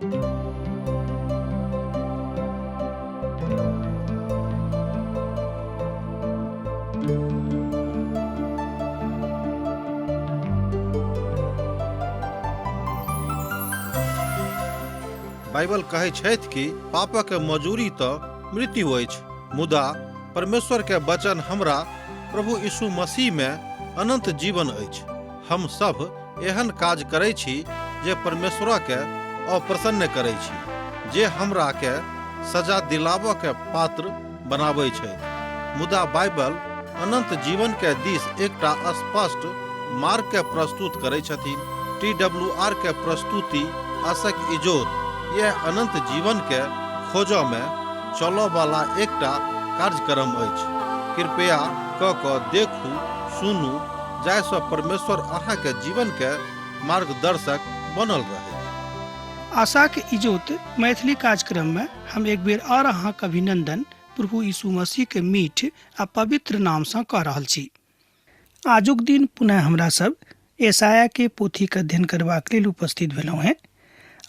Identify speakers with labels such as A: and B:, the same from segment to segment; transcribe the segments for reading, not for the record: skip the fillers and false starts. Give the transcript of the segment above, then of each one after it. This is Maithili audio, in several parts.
A: बाइबल कहै छथि कि पापक मजूरी तऽ मृत्यु अछि, मुदा परमेश्वर के वचन हमरा प्रभु यीशु मसीह में अनंत जीवन अछि। हम सब एहन काज करै छी जे परमेश्वर के अप्रसन्न करै छी, जे हमरा के सजा दिलाबऽ के पात्र बनाबै छथि। मुदा बाइबल अनंत जीवन के दिस एकटा स्पष्ट मार्ग के प्रस्तुत करै छथिन। टी डब्ल्यू आर के प्रस्तुति आशक इजोत यह अनंत जीवन के खोजऽ में चलऽ वाला एकटा कार्यक्रम अछि। कृपया क कऽ देखू, सुनू, जाहिसँ परमेश्वर अहाँके जीवन के मार्गदर्शक बनल रहै।
B: आशाक इजोत मैथिली कार्यक्रम में हम एक बेर और अहाँक अभिनंदन प्रभु यीशु मसीह के मीठ आ पवित्र नाम सँ कऽ रहल छी। आजुक दिन पुनः हमरा सब एसाया के पोथी के अध्ययन करबाक लेल उपस्थित भेलहुँ हैं।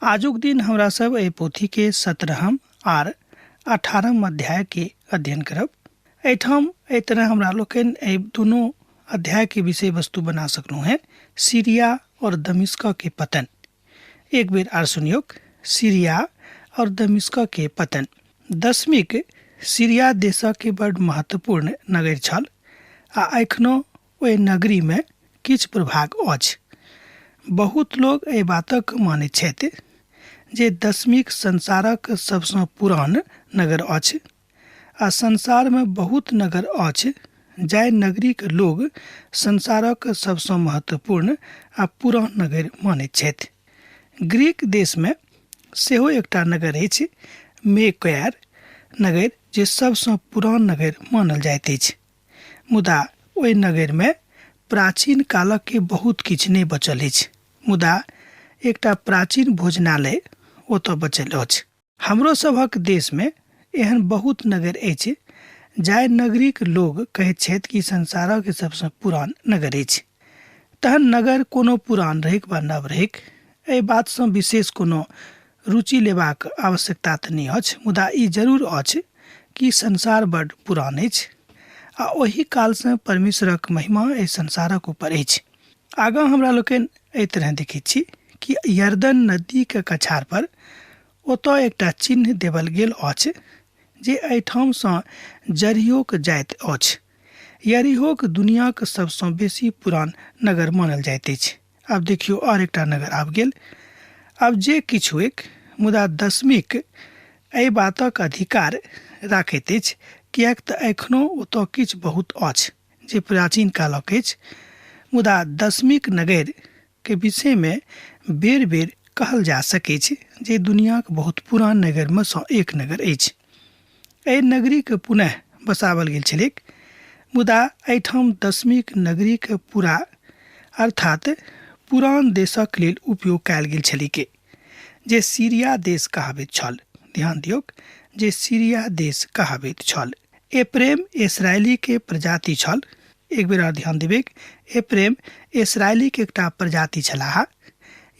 B: आजुक दिन हमरा सब एहि पोथी के 17 आर 18 अध्याय के अध्ययन करब। एहिठाम एहि तरह हमरा लोकनि एहि दुनू अध्याय के विषय वस्तु बना सकलहुँ हैं, सीरिया और दमिश्क के पतन। एक बेर आर सुनियोक, सीरिया और दमिश्क के पतन। दशमिक सीरिया देशक के बड़ महत्वपूर्ण नगर छल आ एखनो ओहि नगरी में किछु प्रभाग अछि। बहुत लोग एहि बातक मानैत छथि जे दशमिक संसारक सबसँ पुरान नगर अछि आ संसार में बहुत नगर अछि जाहि नगरीक लोग संसारक सबसँ महत्वपूर्ण आ पुरान नगर मानैत छथि। ग्रीक देशमे सेहो एकटा नगर अछि मेकयर नगर, जे सबसँ पुरान नगर मानल जाइत अछि, मुदा ओहि नगरमे प्राचीन कालक के बहुत किछु नहि बचल अछि, मुदा एकटा प्राचीन भोजनालय ओतऽ बचल अछि। हमरो सभक देशमे एहन बहुत नगर अछि जाहि नगरीक लोग कहैत छथि कि संसारक सबसँ पुरान नगर अछि। तहन नगर कोनो पुरान रहैक वा नव रहैक, एहि बातसँ विशेष कोनो रुचि लेबाक आवश्यकता तऽ नहि अछि, मुदा ई जरूर अछि कि संसार बड पुरान अछि आ ओहि कालसँ परमेश्वरक महिमा एहि संसारक ऊपर अछि। आगाँ हमरा लोकनि एहि तरह देखैत छी कि यरदन नदीक कछार पर ओतऽ एकटा चिन्ह देवल गेल अछि जे एहिठामसँ जरिहोक जाइत अछि। यरीहोक दुनियाक सबसँ बेसी पुरान नगर मानल जाइत अछि। आब देखियौ आओर एकटा नगर आबि गेल। आब जे किछु होइक, मुदा दशमीक एहि बातक अधिकार राखैत अछि, किएक तऽ एखनो ओतऽ किछु बहुत अछि जे प्राचीन कालक अछि, मुदा दशमीक नगर के विषय में बेर बेर कहल जा सकैछ जे दुनियाक बहुत पुरान नगर में सँ एक नगर अछि। एहि नगरी के पुनः बसावल गेल छलैक, मुदा एहिठाम दशमीक नगरी के पूरा अर्थात पुरान देशक लेल उपयोग कयल गेल छलैक, जे सीरिया देश कहाबैत छल। ध्यान दियौक जे सीरिया देश कहाबैत छल। एप्रेम इसराइली के प्रजाति छल। एक बेर और ध्यान देबैक, एप्रेम इसराइली के एकटा प्रजाति छलाह।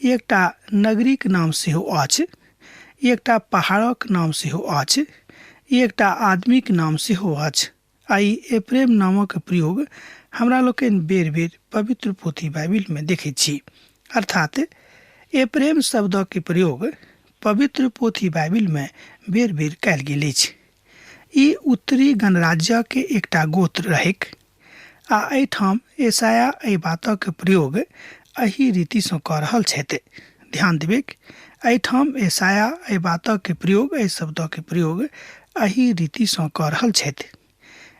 B: ई एकटा नगरीक नाम सेहो अछि, ई एकटा पहाड़क नाम सेहो अछि, ई एकटा आदमीक नाम सेहो अछि। आ ई एप्रेम नामक प्रयोग हमरा लोकनि बेर बेर पवित्र पोथी बाइबिल में देखैत छी। अर्थात एप्रेम शब्दक प्रयोग पवित्र पोथी बाइबिल में बेर बेर कयल गेल अछि। ई उत्तरी गणराज्यक एकटा गोत्र रहैक आ एहिठाम एसाया एहि बातक प्रयोग एहि रीतिसँ कऽ रहल छथि। ध्यान देबैक, एहिठाम एसाया एहि बातक प्रयोग, एहि शब्दक प्रयोग एहि रीतिसँ कऽ रहल छथि।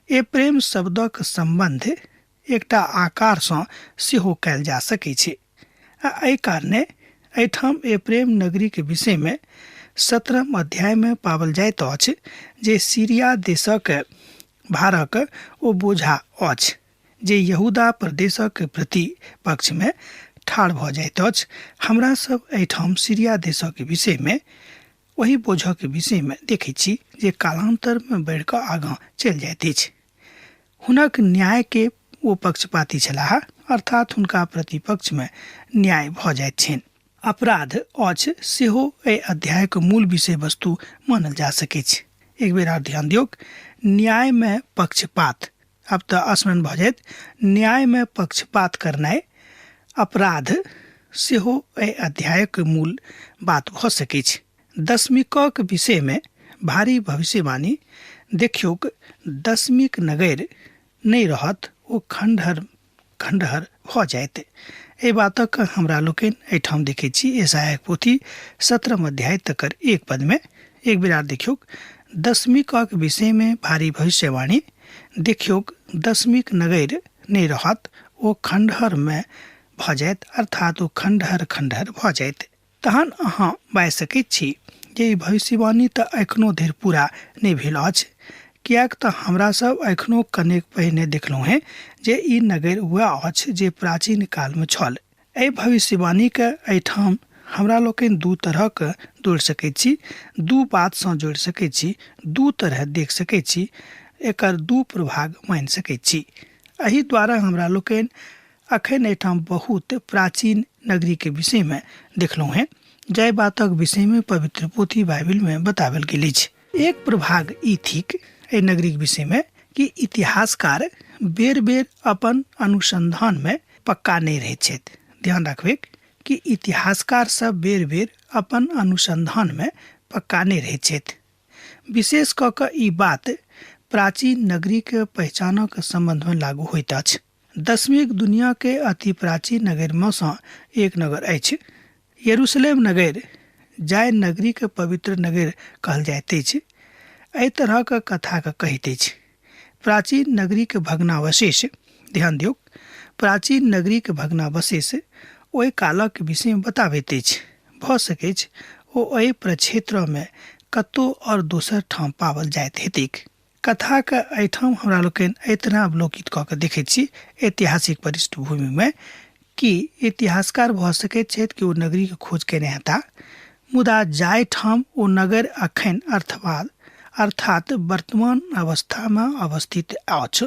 B: ए प्रेम शब्दक सम्बन्ध एकटा आकारसँ सेहो कयल जा सकैत छै आ एहि कारणे एहिठाम एप्रेम नगरीक विषयमे 17 अध्यायमे पाओल जाइत अछि जे सीरिया देशक भारक ओ बोझा अछि जे यहूदा प्रदेशक प्रति पक्षमे ठाढ़ भऽ जाइत अछि। हमरा सब एहिठाम सीरिया देशक विषयमे ओहि बोझक विषयमे देखैत छी जे कालान्तरमे बढ़ि कऽ आगाँ चलि जाइत अछि। हुनक न्याय के ओ पक्षपाती छलाह, अर्थात हुनका प्रतिपक्ष में न्याय भऽ जाइत छनि। अपराध अछि सेहो एहि अध्यायक मूल विषय वस्तु मानल जा सकैछ। एक बेर आर ध्यान दियौक, न्यायमे पक्षपात, आब तऽ स्मरण भऽ जायत, न्यायमे पक्षपात करनाइ अपराध सेहो एहि अध्यायक मूल बात भऽ सकैछ। दशमिकक विषयमे भारी भविष्यवाणी, देखियौक दशमिक नगर नहि रहत, ओ खंडहर खंडहर भऽ जायत। एहि बातक हमरा लोकनि एहिठाम देखैत छी यशायाहक पोथी 17 अध्याय तकर 1 पदमे। एक बेर आर देखियौक, दशमिकक विषयमे भारी भविष्यवाणी, देखियौक दशमिक नगर नहि रहत, ओ खंडहरमे भऽ जायत, अर्थात ओ खंडहर खंडहर भऽ जायत। तहन अहाँ बाजि सकैत छी जे ई भविष्यवाणी तऽ एखनो धरि पूरा नहि भेल अछि, किएक तऽ हमरा सब एखनो कनेक पहिने देखलहुँ हेँ जे ई नगर वएह अछि जे प्राचीन कालमे छल। एहि भविष्यवाणीके एहिठाम हमरा लोकनि दू तरहक जोड़ि सकैत छी, दू बातसँ जोड़ि सकैत छी, दू तरह देख सकैत छी, एकर दू प्रभाग मानि सकैत छी। एहि द्वारा हमरा लोकनि अखन एहिठाम बहुत प्राचीन नगरीके विषयमे देखलहुँ हेँ, जाहि बातक विषयमे पवित्र पोथी बाइबिलमे बताओल गेल अछि। एक प्रभाग ई थिक एहि नगरीक विषयमे कि इतिहासकार बेर बेर अपन अनुसंधानमे पक्का नहि रहैत छथि। ध्यान रखबैक कि इतिहासकार सब बेर बेर अपन अनुसंधानमे पक्का नहि रहैत छथि। विशेष कऽ कऽ ई बात प्राचीन नगरीके पहचानक सम्बन्धमे लागू होइत अछि। दशमिक दुनिया के अति प्राचीन नगरमे सँ एक नगर अछि। यरूशलेम नगर, जाहि नगरी के पवित्र नगर कहल जाइत अछि, एहि तरहक कथाके कहैत अछि। प्राचीन नगरी के भग्नावशेष, ध्यान दियौ, प्राचीन नगरी के भग्नावशेष ओहि कालक विषयमे बताबैत अछि। भऽ सकैछ ओ एहि प्रक्षेत्रमे कतहु आओर दोसर ठाम पाओल जाइत हेतैक। कथाके एहिठाम हमरा लोकनि एहि तरह अवलोकित कऽ के देखैत छी ऐतिहासिक पृष्ठभूमिमे कि इतिहासकार भऽ सकैत छथि कि ओ नगरीके खोज केने हेताह, मुदा जाहि ठाम ओ नगर अखन अर्थात वर्तमान अवस्थामे अवस्थित अछि,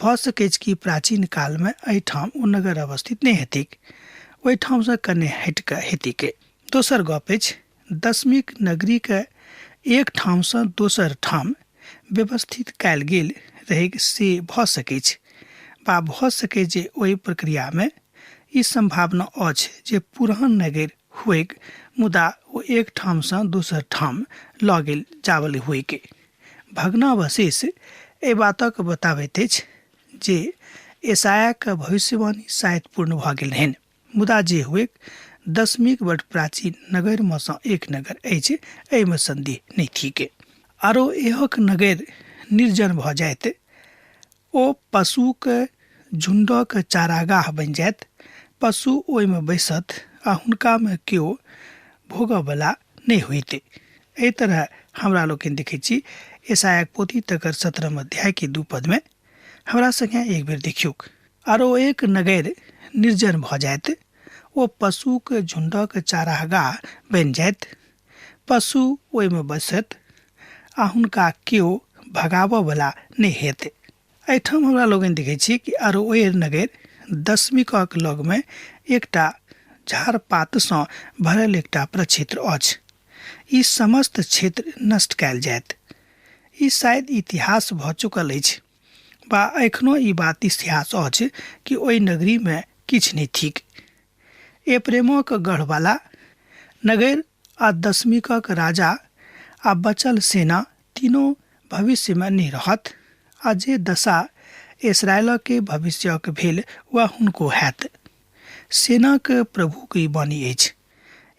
B: भऽ सकैछ कि प्राचीन कालमे एहिठाम ओ नगर अवस्थित नहि हेतैक, ओहिठामसँ कने हटि कऽ हेतैक। दोसर गप अछि दशमिक नगरीके एक ठामसँ दोसर ठाम व्यवस्थित कयल गेल रहैक से भऽ सकैछ, वा भऽ सकैछ जे ओहि प्रक्रियामे ई सम्भावना अछि जे पुरान नगर होइक मुदा ओ एक ठामसँ दोसर ठाम लऽ गेल जावल होइक। भग्नावशेष एहि बातक बताबैत अछि जे यशायाहक भविष्यवाणी शायद पूर्ण भऽ गेल रहनि। मुदा जे हुएक, दशमिक बड प्राचीन नगरमे सँ एक नगर अछि, एहिमे सन्देह नहि थिक। आरो एहक नगर निर्जन भऽ जायत, ओ पशुक झुण्डक चारागाह बनि जायत, पशु ओहिमे बैसत आ हुनकामे केओ भोगऽवला नहि होइत। एहि तरह हमरा लोकनि देखैत छी यशायाहक पोथी तकर 17 अध्यायके 2 पदमे। हमरा संगे एक बेर देखियौक, आरो एक नगर निर्जन भऽ जायत, ओ पशुक झुण्डक चारागाह बनि जायत, पशु ओहिमे बसत आ हुनका केओ भगाबऽवला नहि हेतै। एहिठाम हमरा लोकनि देखै छी कि अरोएर नगर दशमिकक लगमे एकटा झारपातसँ भरल एकटा प्रक्षेत्र अछि। ई समस्त क्षेत्र नष्ट कयल जायत। ई शायद इतिहास भऽ चुकल अछि वा एखनो ई बात इतिहास अछि कि ओहि नगरीमे किछु नहि थिक। एप्रेमक गढ़वाला नगर आ दशमिकक राजा आ बचल सेना तीनों भविष्यमे नहि रहत आ जे दशा इसराइलके भविष्यक भेल वएह हुनको हैत। सेनाक प्रभुक ई वाणी अछि।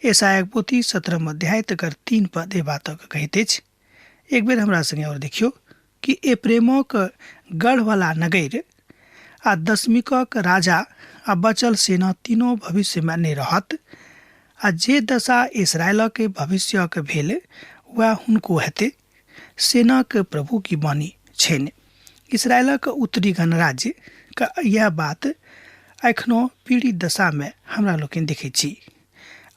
B: यशायाहक पोथी 17 अध्याय तकर 3 पद एहि बातक कहैत अछि। एक बेर हमरा संगे और देखियौ कि एप्रेमक गढ़वाला नगर आ दशमिकक राजा आ बचल सेना तीनों भविष्यमे नहि रहत आ जे दशा इसराइलक भविष्यक भेल वएह हुनको हेतै। सेनाक प्रभु की वाणी छनि। इसराइलक उत्तरी गणराज्य के यह बात एखनो पीड़ित दशामे हमरा लोकनि देखै छी।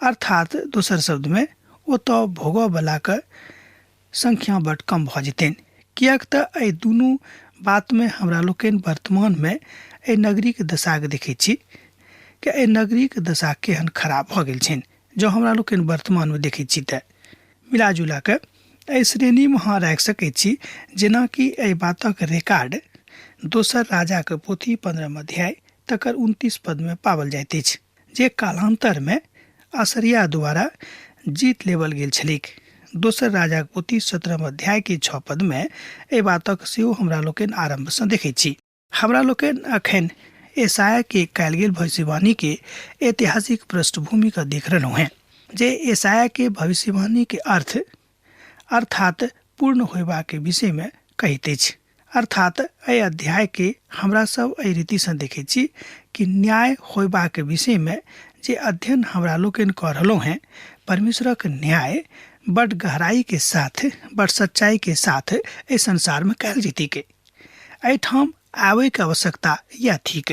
B: अर्थात दोसर शब्दमे ओतऽ भोगऽवलाके संख्या बड कम भऽ जेतनि, किएक तऽ एहि दुनू बातमे हमरा लोकनि वर्तमानमे एहि नगरीके दशाके देखै छी कि एहि नगरीके दशा केहन खराब भऽ गेल छनि। जँ हमरा लोकनि वर्तमानमे देखैत छी तऽ मिलाजुला कऽ एहि श्रेणीमे अहाँ राखि सकैत छी, जेनाकि एहि बातक रिकॉर्ड दोसर राजाक पोथी 15 अध्याय तकर 29 पदमे पाओल जाइत अछि, जे कालान्तरमे असरिया द्वारा जीत लेबल गेल छलैक। दोसर राजाक पोथी 17 अध्याय के 6 पदमे एहि बातक सेहो हमरा लोकनि आरम्भसँ देखैत छी। हमरा लोकनि अखन एसाया के कयल गेल भविष्यवाणी के ऐतिहासिक पृष्ठभूमि का देख रहलहुँ हैं, जे एसाया के भविष्यवाणी के अर्थ अर्थात पूर्ण होयबाक के विषय में कहैत अछि। अर्थात एहि अध्याय के हमरा सब एहि रीति से देखैत छी कि न्याय होयबाक विषय में जे अध्ययन हमरा लोकनि कऽ रहलहुँ हैं, परमेश्वरक न्याय बड गहराई के साथ, बड सच्चाई के साथ एहि संसार में कयल जेतै। एहिठाम आबैके आवश्यकता इएह थिक,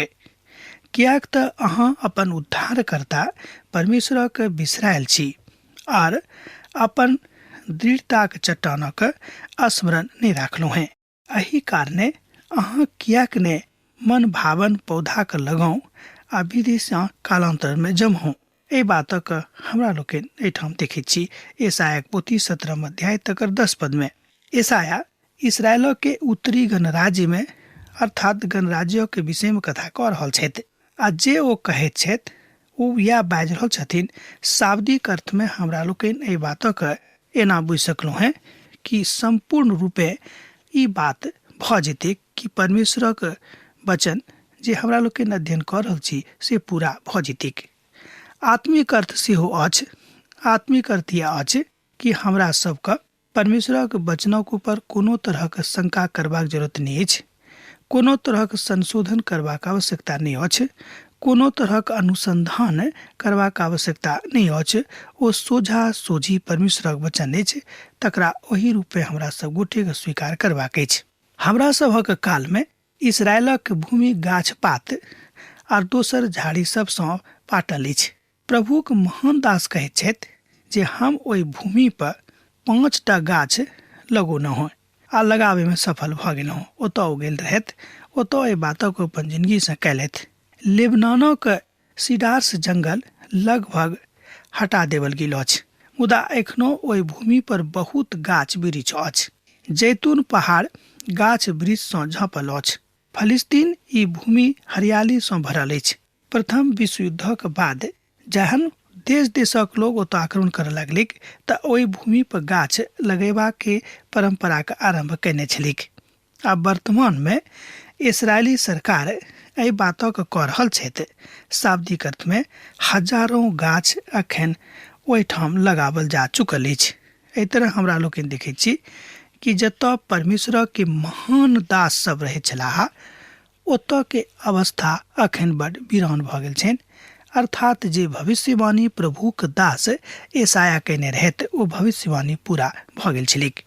B: किएक तऽ अहाँ अपन उद्धारकर्ता परमेश्वरक बिसरायल छी आर अपन दृढ़ताक चट्टानक स्मरण नहि राखलहुँ हेँ। एहि कारणे अहाँ किएक ने मन भावन पौधाक लगाउ आ विधिसँ कालान्तरमे जमहु। एहि बातक हमरा लोकनि एहिठाम देखैत छी एसायाक पोथी 17 अध्याय तकर 10 पदमे। एसाया इसराइल के उत्तरी गणराज्यमे अर्थात गणराज्यके विषयमे कथा कऽ रहल छथि आ जे ओ कहैत छथि ओ इएह बाजि रहल छथिन। शाब्दिक अर्थमे हमरा लोकनि एहि बातक एना बुझि सकलहुँ हेँ कि सम्पूर्ण रूपे ई बात भऽ जेतै कि परमेश्वरक वचन जे हमरा लोकनि अध्ययन कऽ रहल छी से पूरा भऽ जेतैक। आत्मिक अर्थ सेहो अछि। आत्मिक अर्थ इएह अछि कि हमरा सबके परमेश्वरक वचनक ऊपर कोनो तरहक शंका करबाक जरूरत नहि अछि, कोनो तरहक संशोधन करबाक आवश्यकता नहि अछि, कोनो तरहक अनुसंधान करबाक आवश्यकता नहि अछि। ओ सोझा सोझी परमेश्वरक वचन अछि, तकरा ओहि रूपे हमरा सब गोटेके स्वीकार करबाक अछि। हमरा सभक कालमे इसराइलक भूमि गाछ पात आर दोसर झाड़ी सबसँ पाटल अछि। प्रभुक महान दास कहैत छथि जे हम ओहि भूमि पर 5टा गाछ लगौलहुँ आ लगाबैमे सफल भऽ गेलहुँ। ओतऽ ओ गेल रहथि, ओतऽ एहि बातक अपन जिनगीसँ कयलथि। लेबनानक सिडार्स जंगल लगभग हटा देबल गेल अछि, मुदा एखनो ओहि भूमि पर बहुत गाछ वृक्ष अछि। जैतून पहाड़ गाछ वृक्षसँ झाँपल अछि। फलिस्तीन ई भूमि हरियालीसँ भरल अछि। प्रथम विश्व युद्धक बाद जहन देश देशक लोग ओतऽ आक्रमण करऽ लगलिक तऽ ओहि भूमि पर गाछ लगेबाके परम्पराके आरम्भ कयने छलिक। आ वर्तमानमे इसराइली सरकार एहि बातक कऽ रहल छथि। शाब्दिक अर्थमे हजारों गाछ अखन ओहिठाम लगावल जा चुकल अछि। एहि तरह हमरा लोकनि देखैत छी कि जतऽ परमेश्वरके महान दास सब रहैत छलाह ओतऽ के अवस्था अखन बड वीरान भऽ गेल छनि। अर्थात जे भविष्यवाणी प्रभुक दास एसाया कयने रहथि ओ भविष्यवाणी पूरा भऽ गेल छलैक।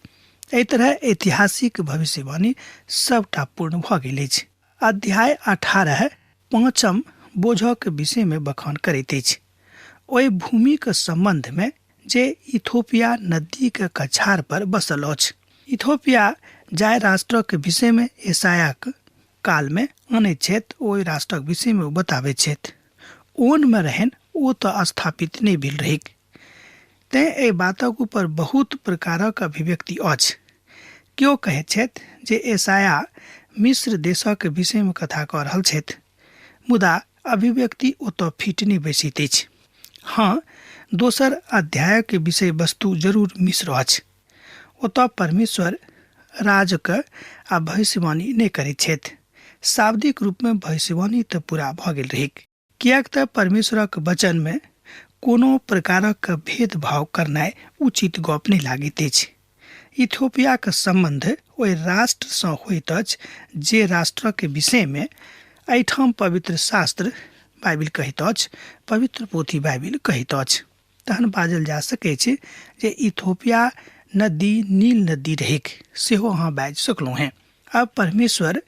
B: एहि तरह ऐतिहासिक भविष्यवाणी सबटा पूर्ण भऽ गेल अछि। अध्याय 18 पाँचम बोझक विषयमे बखान करैत अछि। ओहि भूमिक सम्बन्धमे जे इथोपिया नदीक कछार पर बसल अछि। इथोपिया जाहि राष्ट्रक विषयमे एसायाक कालमे अनैत छथि ओहि राष्ट्रक विषयमे ओ बताबैत छथि। ओनमे रहनि ओ तऽ स्थापित नहि भेल रहैक, तेँ एहि बातक ऊपर बहुत प्रकारक अभिव्यक्ति अछि। केओ कहैत छथि जे एसाया मिस्र देशक विषयमे कथा कऽ रहल छथि, मुदा अभिव्यक्ति ओतऽ फिट नहि बैसैत अछि। हँ, दोसर अध्यायक विषय वस्तु जरूर मिश्र अछि। ओतऽ परमेश्वर राजक आ भविष्यवाणी नहि करैत छथि। शाब्दिक रूपमे भविष्यवाणी तऽ पूरा भऽ गेल रहैक, किएक तऽ परमेश्वरक वचनमे कोनो प्रकारक भेदभाव करनाइ उचित गप नहि लागैत अछि। इथोपियाक सम्बन्ध ओहि राष्ट्रसँ होइत अछि जे राष्ट्रक विषयमे एहिठाम पवित्र शास्त्र बाइबिल कहैत अछि, पवित्र पोथी बाइबिल कहैत अछि। तहन बाजल जा सकैत छै जे इथोपिया नदी नील नदी रहैक, सेहो अहाँ बाजि सकलहुँ हेँ। अब परमेश्वर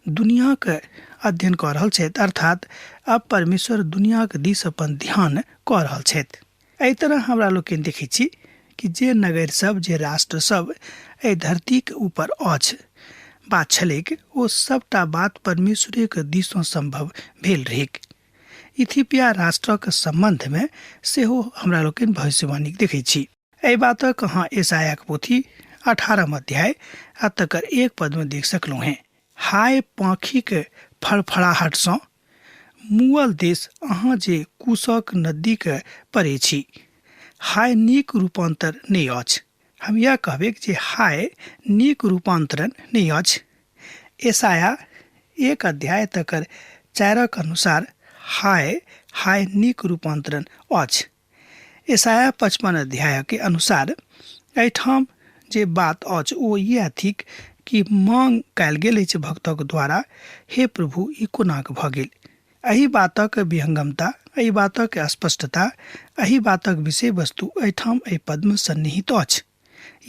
B: दुनियाक अध्ययन कऽ रहल छथि, अर्थात अब परमेश्वर दुनियाक दिस अपन ध्यान कऽ रहल छथि। एहि तरह हमरा लोकनि देखै छी कि जे नगर सब, जे राष्ट्र सब एहि धरतीक ऊपर अछि बात छलैक, ओ सबटा बात परमेश्वरेक दिससँ सम्भव भेल रहैक। इथियोपिया राष्ट्रक सम्बन्धमे सेहो हमरा लोकनि भविष्यवाणी देखै छी। एहि बातक अहाँ यशायाक पोथी 18 अध्याय आ तकर 1 पदमे देख सकलहुँ हेँ। हाय पाँखिक फड़फड़ाहटसँ मुअल देश, अहाँ जे कुशक नदीक परे छी, हाय नीक रूपान्तर नहि अछि। हम इएह कहबै जे हाय नीक रूपान्तरण नहि अछि। यशाया 1 अध्याय तकर 4 अनुसार हाय हाय नीक रूपान्तरण अछि। यशाया 55 अध्याय के अनुसार एहिठाम जे बात अछि ओ इएह थिक कि मांग कयल गेल अछि भक्तक द्वारा, हे प्रभु ई कोनाक भऽ गेल। एहि बातक विहंगमता, एहि बातक स्पष्टता, एहि बातक विषय वस्तु एहिठाम एहि पदमे सन्निहित अछि।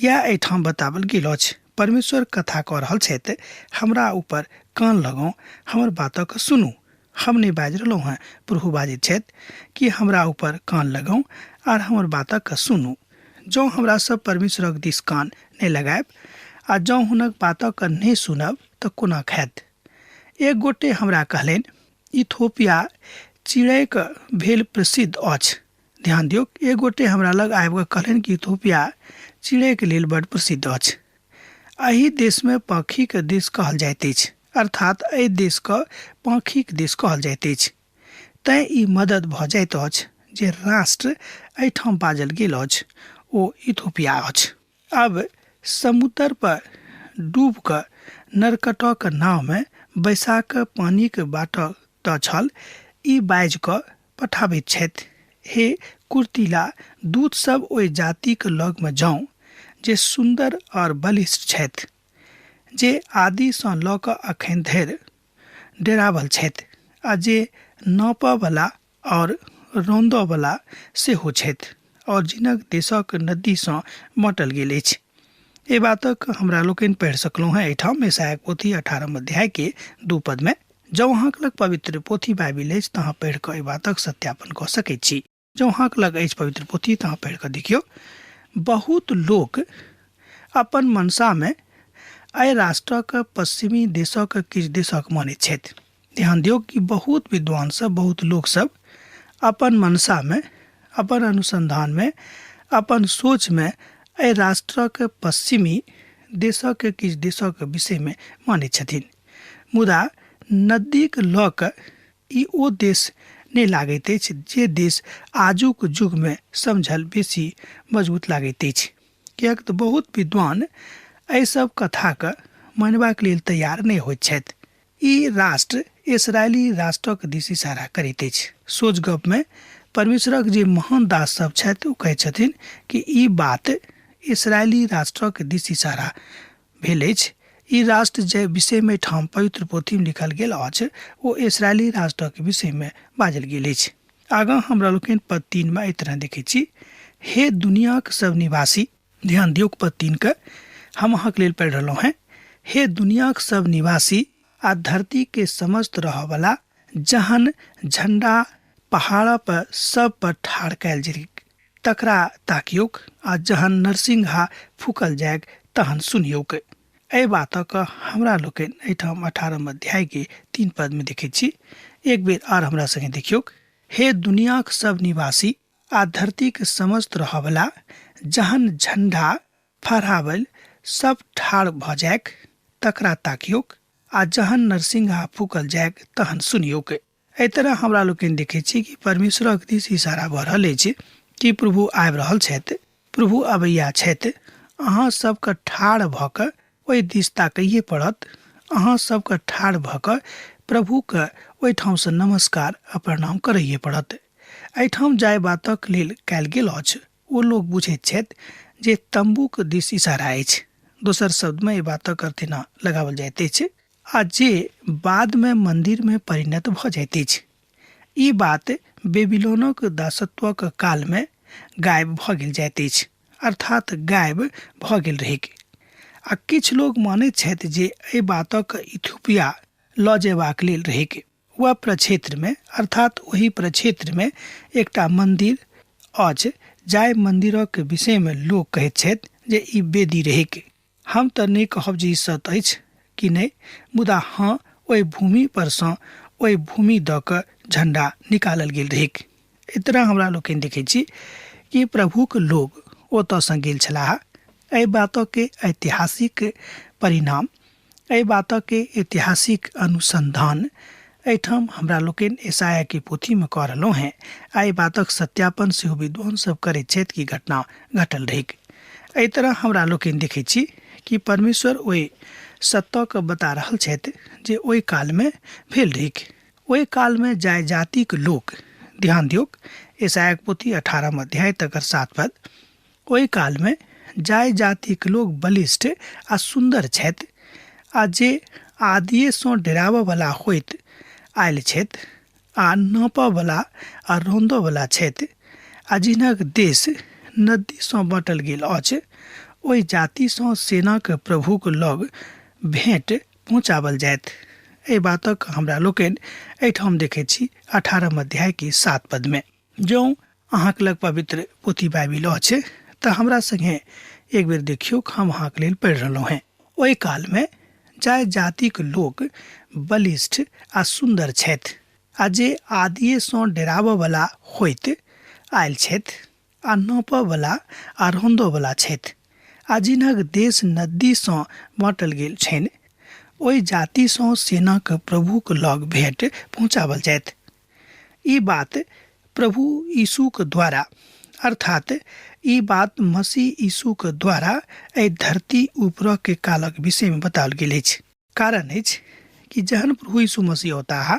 B: इएह एहिठाम बताओल गेल अछि। परमेश्वर कथा कऽ रहल छथि, हमरा ऊपर कान लगाउ, हमर बातक सुनू। हम नहि बाजि रहलहुँ हेँ, प्रभु बाजैत छथि कि हमरा ऊपर कान लगाउ आर हमर बातक सुनू। जँ हमरा सब परमेश्वरक दिस कान नहि लगायब आ जँ हुनक बातक नहि सुनब तऽ कोना खायत। एक गोटे हमरा कहलनि, इथोपिया चिड़ैक भेल प्रसिद्ध अछि। ध्यान दियौ, एक गोटे हमरा लग आबि कऽ कहलनि कि इथोपिया चिड़ैके लेल बड प्रसिद्ध अछि। एहि देशमे पाँखिक देश कहल जाइत अछि, अर्थात एहि देशके पाँखिक देश कहल जाइत अछि। तैँ ई मदद भऽ जाइत अछि जे राष्ट्र एहिठाम बाजल गेल अछि ओ इथोपिया अछि। अब समुद्र पर डूब कऽ नरकटक नावमे बैसा कऽ पानिक बाट तऽ छल, ई बाजि कऽ पठाबैत छथि, हे कुर्तीला दूत सब ओहि जातिक लगमे जाउ जे सुन्दर और बलिष्ठ छथि, जे आदिसँ लऽ कऽ अखन धरि डेरावल छथि आ जे नापऽवला और रौंदऽवला सेहो छथि और जिनक देशक नदीसँ बाँटल गेल अछि। एहि बातक हमरा लोकनि पढ़ि सकलहुँ हेँ एहिठाम यशायाक पोथी 18 अध्याय के 2 पदमे। जँ अहाँक लग पवित्र पोथी बाइबिल अछि तऽ अहाँ पढ़ि कऽ एहि बातक सत्यापन कऽ सकैत छी। जँ अहाँक लग अछि पवित्र पोथी तऽ अहाँ पढ़ि कऽ देखियौ। बहुत लोक अपन मनसामे एहि राष्ट्रक पश्चिमी देशक किछु देशक मानैत छथि। ध्यान दियौ कि बहुत विद्वान सब, बहुत लोक सब अपन मनसामे, अपन अनुसंधानमे, अपन सोचमे एहि राष्ट्रक पश्चिमी देशक किछु देशक विषयमे मानैत छथिन। मुदा नदीक लऽ कऽ ई ओ देश नहि लागैत अछि जे देश आजुक युगमे समझल बेसी मजबूत लागैत अछि, किएक तऽ बहुत विद्वान एहि सब कथाके मानबाक लेल तैयार नहि होइत छथि। ई राष्ट्र इसराइली राष्ट्रक दिस इशारा करैत अछि। सोझ गपमे परमेश्वरक जे महान दास सब छथि ओ कहैत छथिन कि ई बात इसराइली राष्ट्रक दिस इशारा भेल अछि। ई राष्ट्र जे विषयमे ठाम पवित्र पोथीमे लिखल गेल अछि ओ इसराइली राष्ट्रक विषयमे बाजल गेल अछि। आगाँ हमरा लोकनि पद 3 मे एहि तरह देखैत छी, हे दुनियाक सब निवासी। ध्यान दियौ पद 3 के हम अहाँके लेल पढ़ि रहलहुँ हेँ। हे दुनियाक सब निवासी आ धरती के समस्त रहऽवला, जहन झंडा पहाड़ पर सब पर ठाढ़ कयल जाइक तकरा ताकियौक आ जहन नरसिंहा फूकल जाइक तहन सुनियौक। एहि बातक हमरा लोकनि एहिठाम 18 अध्याय के 3 पद में देखैत छी। एक बेर आर हमरा संगे देखियौक। हे दुनियाक सब निवासी आ धरतीक समस्त रहऽवला, जहन झंडा फहरावल सब ठाढ़ भऽ जाइक तकरा ताकियौक आ जहन नरसिंहा फूकल जाइक तहन सुनियौक। एहि तरह हमरा लोकनि देखै छी कि परमेश्वरक दिस इशारा भऽ रहल अछि कि प्रभु आबि रहल छथि, प्रभु अबैया छथि। अहाँ सबके ठाढ़ भऽ कऽ ओहि दिस ताकैए पड़त। अहाँ सबके ठाढ़ भऽ कऽ प्रभुके ओहिठामसँ नमस्कार आ प्रणाम करैए पड़त। एहिठाम जाहि बातक लेल कयल गेल अछि ओ लोक बुझैत छथि जे तम्बूक दिस इशारा अछि। दोसर शब्दमे एहि बातक अर्थ एना लगाओल जाइत अछि आ जे बादमे मन्दिरमे परिणत भऽ जाइत अछि। ई बात बेबीलोनक दासत्वक कालमे गायब भऽ गेल जाइत अछि, अर्थात गायब भऽ गेल रहैक। आ किछु लोक मानैत छथि जे एहि बातक इथियोपिया लऽ जयबाक लेल रहैक। वह प्रक्षेत्रमे, अर्थात ओहि प्रक्षेत्रमे एकटा मन्दिर अछि जाहि मन्दिरक विषयमे लोक कहैत छथि जे ई वेदी रहैक। हम तऽ नहि कहब जे ई सत्य अछि कि नहि, मुदा हँ, ओहि भूमि परसँ ओहि भूमि दऽ कऽ झण्डा निकालल गेल रहैक। एहि तरह हमरा लोकनि देखै छी कि प्रभुक लोग ओतऽसँ गेल छलाह। एहि बातके ऐतिहासिक परिणाम, एहि बातके ऐतिहासिक अनुसंधान एहिठाम हमरा लोकनि ईसायाके पोथीमे कऽ रहलहुँ हेँ आ एहि बातक सत्यापन सेहो विद्वान सब करैत छथि कि घटना घटल रहैक। एहि तरह हमरा लोकनि देखै छी कि परमेश्वर ओहि सत्यके बता रहल छथि जे ओहि कालमे भेल रहैक। ओहि कालमे जाहि जातिक लोक, ध्यान दियौक, ईसायाक पोथी 18 अध्याय तकर 7 पद, ओहि कालमे जाहि जातिक लोक बलिष्ठ आ सुन्दर छथि आ जे आदिएसँ डेराबऽवला होइत आयल छथि आ नापऽवला आ रौंदऽवला छथि आ जिनक देश नदीसँ बाँटल गेल अछि, ओहि जातिसँ सेनाक प्रभुक लग भेँट पहुँचाओल जायत। एहि बातक हमरा लोकनि एहिठाम देखैत छी 18 अध्यायके 7 पदमे। जँ अहाँक लग पवित्र पोथी बाइबिल अछि तऽ हमरा संगे एक बेर देखियौ, हम अहाँक लेल पढ़ि रहलहुँ हेँ। ओहि कालमे जाहि जातिक लोक बलिष्ठ आ सुन्दर छथि आ जे आदिएसँ डेराबऽवला होइत आयल छथि आ नापऽवला आ रौंदऽवला छथि आ जिनक देश नदीसँ बाँटल गेल छनि, ओहि जातिसँ सेनाक प्रभुक लग भेँट पहुँचाओल जायत। ई बात प्रभु यीशुक द्वारा, अर्थात ई बात मसीह यीशुक द्वारा एहि धरती ऊपर के कालक विषय में बताओल गेल अछि। कारण अछि कि जहन प्रभु यीशु मसीह औताह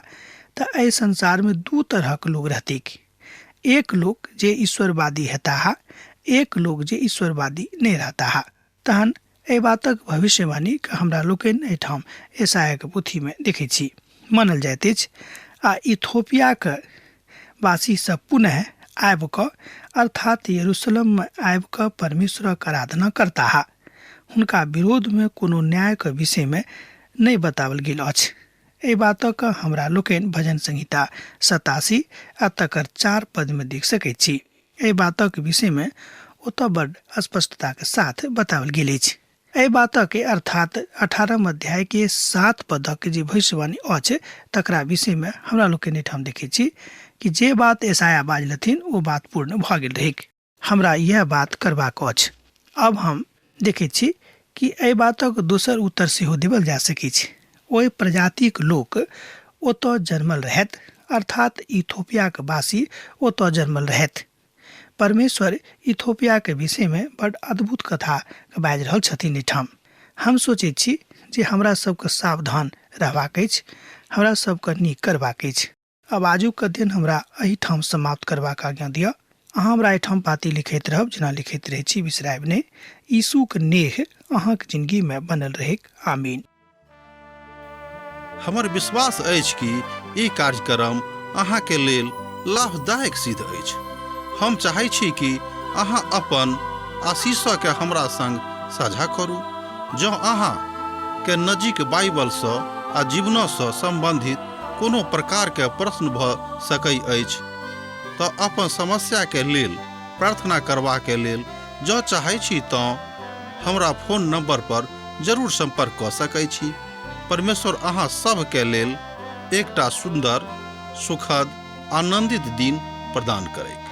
B: तऽ एहि संसार में दू तरहक लोग रहतीक। एक लोक जे ईश्वरवादी हेताह, एक लोक जे ईश्वरवादी नहि रहताह। तहन एहि बातक भविष्यवाणी हमरा लोकनि एहिठाम ईसायाक पोथीमे देखैत छी। मानल जाइत अछि आ इथोपियाक वासी सब पुनः आबि कऽ अर्थात यरूशलेममे आबि कऽ परमेश्वरक आराधना करताह। हुनका विरोधमे कोनो न्यायक विषयमे नहि बताओल गेल अछि। एहि बातक हमरा लोकनि भजन संहिता 87 आ तकर 4 पदमे देख सकैत छी। एहि बातक विषयमे ओतऽ बड स्पष्टताक साथ बताओल गेल अछि। एहि बातक अर्थात 18 अध्याय के 7 पदक जे भविष्यवाणी अछि तकरा विषयमे हमरा लोकनि एहिठाम देखैत छी कि जे बात ईसाया बाजलथिन ओ बात पूर्ण भऽ गेल रहैक। हमरा इएह बात करबाक अछि। अब हम देखैत छी कि एहि बातक दोसर उत्तर सेहो देबल जा सकैछ। ओहि प्रजातिक लोक ओतऽ जन्मल रहथि, अर्थात इथोपियाक वासी ओतऽ जन्मल रहथि। परमेश्वर इथोपियाक विषयमे बड अद्भुत कथा बाजि रहल छथिन एहिठाम। हम सोचैत छी जे हमरा सबके सावधान रहबाक अछि, हमरा सबके नीक करबाक अछि। आब आजुक अध्ययन हमरा एहिठाम समाप्त करबाक आज्ञा दिअ। अहाँ हमरा एहिठाम पाती लिखैत रहब जेना लिखैत रहै छी, बिसरायब नहि। यीशुक नेह अहाँक जिनगीमे बनल रहैक। आमीन।
A: हमर विश्वास अछि कि ई कार्यक्रम अहाँके लेल लाभदायक सिद्ध अछि। हम चाहै छी कि अहाँ अपन आशीषके हमरा संग साझा करू। जँ अहाँ के नजीक बाइबलसँ आ जीवनसँ सम्बन्धित कोनो प्रकारके प्रश्न भऽ सकै अछि तऽ अपन समस्याके लेल प्रार्थना करबाके लेल जँ चाहै छी तँ हमरा फोन नंबर पर जरूर संपर्क कऽ सकै छी। परमेश्वर अहाँ सभके लेल एकटा सुन्दर, सुखद, आनंदित दिन प्रदान करैक।